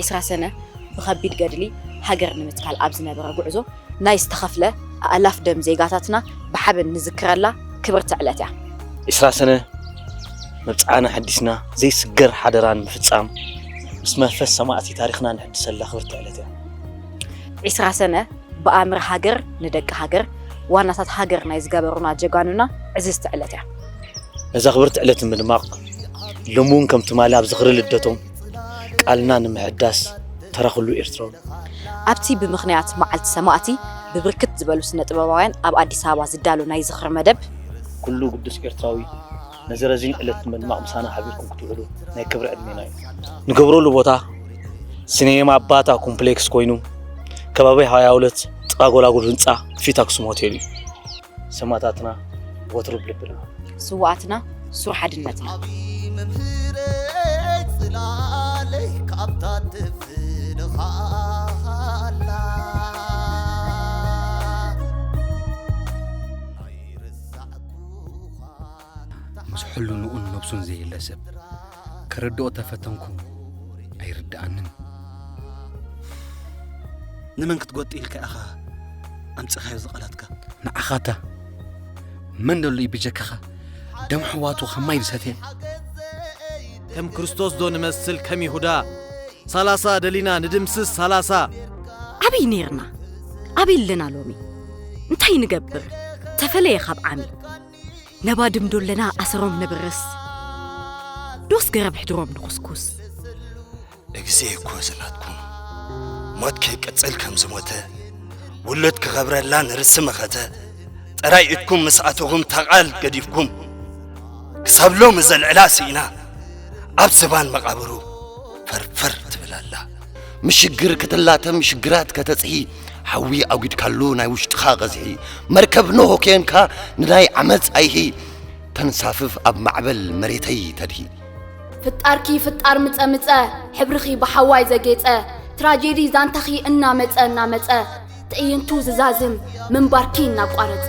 ዒስራ ሰነ ብኸቢድ ገድሊ ሃገር ንምትካል ኣብ ዝነበረ ጉዕዞ ናይ ዝተኸፍለ ኣእላፍ ደም ዜጋታትና ብሓበን ንዝክረላ ክብርቲ ዕለት እያ። ዒስራ ሰነ መብጽዓና ሓዲስና ዘይስገር ሓደራ ንምፍጻም ምስ መንፈስ ሰማእቲ ታሪኽና ንሕድሰላ ክብርቲ ዕለት እያ። ዒስራ ሰነ ብኣምር ሃገር ንደቂ ሃገር ዋናታት ሃገር ናይ ዝገበሩና ጀጋኑና ዕዝዝቲ ዕለት እያ። ነዛ ክብርቲ ዕለት ንምድማቕ ሎሚ እውን ከም ትማሊ ኣብ ዝኽሪ ልደቶም ቃልና ንምሕዳስ ተራ ኩሉ ኤርትራዊ። ኣብቲ ብምኽንያት መዓልቲ ሰማእቲ ብብርክት ዝበሉ ስነ ጥበባውያን ኣብ ኣዲስ ኣበባ ዝዳሎ ናይ ዝኽሪ መደብ ኩሉ ግዱስ ኤርትራዊ ነዚ ረዚን ዕለት ንምድማቕ ምሳና ሓቢርኩም ክትውዕሉ ናይ ክብሪ ዕድሜና እዩ። ንገብረሉ ቦታ ሲኔማ ባታ ኮምፕሌክስ ኮይኑ ከባቢ ሃያ ሁለት ጥቓ ጎላጉል ህንፃ ፊት ኣክሱም ሆቴል እዩ። ሰማእታትና ወትሩ ብልብና። ስውኣትና ሱር ሓድነትና። ጽላለይ ካብታ ትፍልኻላ ናይ ርሳዕኩኻ ምስ ሕልንኡን ነብሱን ዘየለ ሰብ ክርድኦ ተፈተንኩ ኣይርድኣንን። ንመን ክትጎጥ ኢልካ ኢኻ ኣምጺኻዮ ዝቓላትካ? ንዓኻታ መን ደሎ እዩ ብጀካኻ ደም ሕዋቱ ከማይ ዝሰትየ? ከም ክርስቶስ ዶ ንመስል ከም ይሁዳ ሰላሳ ደሊና ንድምስስ ሰላሳ ኣበይ ነርና ኣበይ ኣለና ሎሚ እንታይ ንገብር ተፈለየ ካብ ዓሚ ነባድም ዶ ኣለና ኣሰሮም ነብርስ ዶስ ገረብ ሕድሮም ንኹስኩስ እግዜ እኮ ዝናትኩም ሞት ከይቅጽል ከም ዝሞተ ውሉድ ክኸብረላን ርእሲ መኸተ ጥራይ ኢድኩም ምስ ኣተኹም ታቓል ገዲፍኩም ክሳብ ሎሚ ዘልዕላ ስኢና ኣብ ዝባን መቓብሩ ፈርፈር ትብል ኣላ። ምሽግር ከተላተ ምሽግራት ከተጽሂ ሓዊ ኣጒድካሉ ናይ ውሽጥኻ ቐዝሒ መርከብ ኖሆ ከየንካ ንናይ ዓመጽ ኣይሂ ተንሳፍፍ ኣብ ማዕበል መሬተይ ተድሂ። ፍጣርኪ ፍጣር ምጸ ምጸ ሕብርኺ ብሓዋይ ዘጌጸ ትራጀዲ ዛንታኺ እናመጸ እናመጸ ትዕይንቱ ዝዛዝም ምንባርኪ እናቋረጸ